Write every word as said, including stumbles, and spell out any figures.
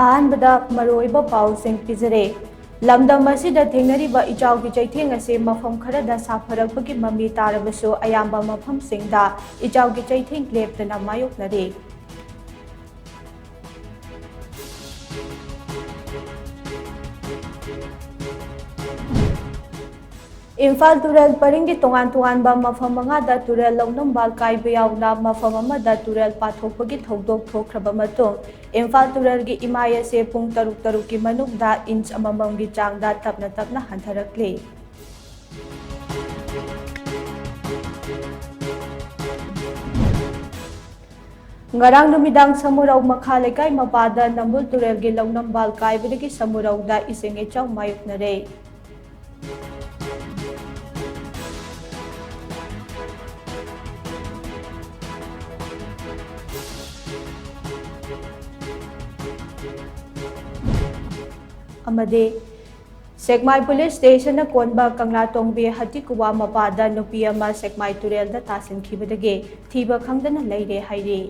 ꯑꯍꯥꯟꯕꯗ ꯃꯔꯨꯑꯣꯏꯕ ꯄꯥꯎꯁꯤꯡ ꯄꯤꯖꯔꯦ꯫ ꯂꯝꯗꯝ ꯑꯁꯤꯗ ꯊꯦꯡꯅꯔꯤꯕ ꯏꯆꯥꯎꯒꯤ ꯆꯩꯊꯦꯡ ꯑꯁꯤ ꯃꯐꯝ ꯈꯔꯗ ꯁꯥꯐꯔꯛꯄꯒꯤ ꯃꯃꯤ ꯇꯥꯔꯕꯁꯨ, ꯑꯌꯥꯝꯕ ꯃꯐꯝꯁꯤꯡꯗ ꯏꯆꯥꯎꯒꯤ ꯆꯩꯊꯦꯡ ꯂꯦꯞꯇꯅ ꯃꯥꯌꯣꯛꯅꯔꯤ꯫ ꯏꯝꯐꯥꯜ ꯇꯨꯔꯦꯜ ꯄꯔꯤꯡꯒꯤ ꯇꯣꯉꯥꯟ ꯇꯣꯉꯥꯟꯕ ꯃꯐꯝ ꯃꯉꯥꯗ ꯇꯨꯔꯦꯜ ꯂꯧꯅꯝꯕꯥꯜ ꯀꯥꯏꯕ ꯌꯥꯎꯅ ꯃꯐꯝ ꯑꯃꯗ ꯇꯨꯔꯦꯜ ꯄꯥꯊꯣꯛꯄꯒꯤ ꯊꯧꯗꯣꯛ ꯊꯣꯛꯈ꯭ꯔꯕ ꯃꯇꯨꯡ, ꯏꯝꯐꯥꯜ ꯇꯨꯔꯦꯜꯒꯤ ꯏꯃꯥꯏ ꯑꯁꯤ ꯄꯨꯡ ꯇꯔꯨꯛ ꯇꯔꯨꯛꯀꯤ ꯃꯅꯨꯡꯗ ꯏꯟꯆ ꯑꯃꯃꯝꯒꯤ ꯆꯥꯡꯗ ꯇꯞꯅ ꯇꯞꯅ ꯍꯟꯊꯔꯛꯂꯤ꯫ ꯉꯔꯥꯡ ꯅꯨꯃꯤꯗꯥꯡ ꯁꯃꯨꯔꯧ ꯃꯈꯥ ꯂꯩꯀꯥꯏ ꯃꯄꯥꯗ ꯅꯝꯕꯨꯜ ꯇꯨꯔꯦꯜꯒꯤ ꯂꯧꯅꯝꯕꯥꯜ ꯀꯥꯏꯕꯗꯒꯤ ꯁꯃꯨꯔꯧꯗ ꯏꯁꯤꯡ ꯏꯆꯥꯎ ꯃꯥꯌꯣꯛꯅꯔꯦ꯫ ꯑꯃꯗꯤ ꯁꯦꯛꯃꯥꯏ ꯄꯨꯂꯤꯁ ꯁ꯭ꯇꯦꯁꯟꯅ ꯀꯣꯟꯕ ꯀꯪꯂꯥꯇꯣꯡꯕꯤ ꯍꯇꯤꯀꯨꯋꯥ ꯃꯄꯥꯗ ꯅꯨꯄꯤ ꯑꯃ ꯁꯦꯛꯃꯥꯏ ꯇꯨꯔꯦꯜꯗ ꯇꯥꯁꯤꯟꯈꯤꯕꯗꯒꯤ ꯊꯤꯕ ꯈꯪꯗꯅ ꯂꯩꯔꯦ ꯍꯥꯏꯔꯤ꯫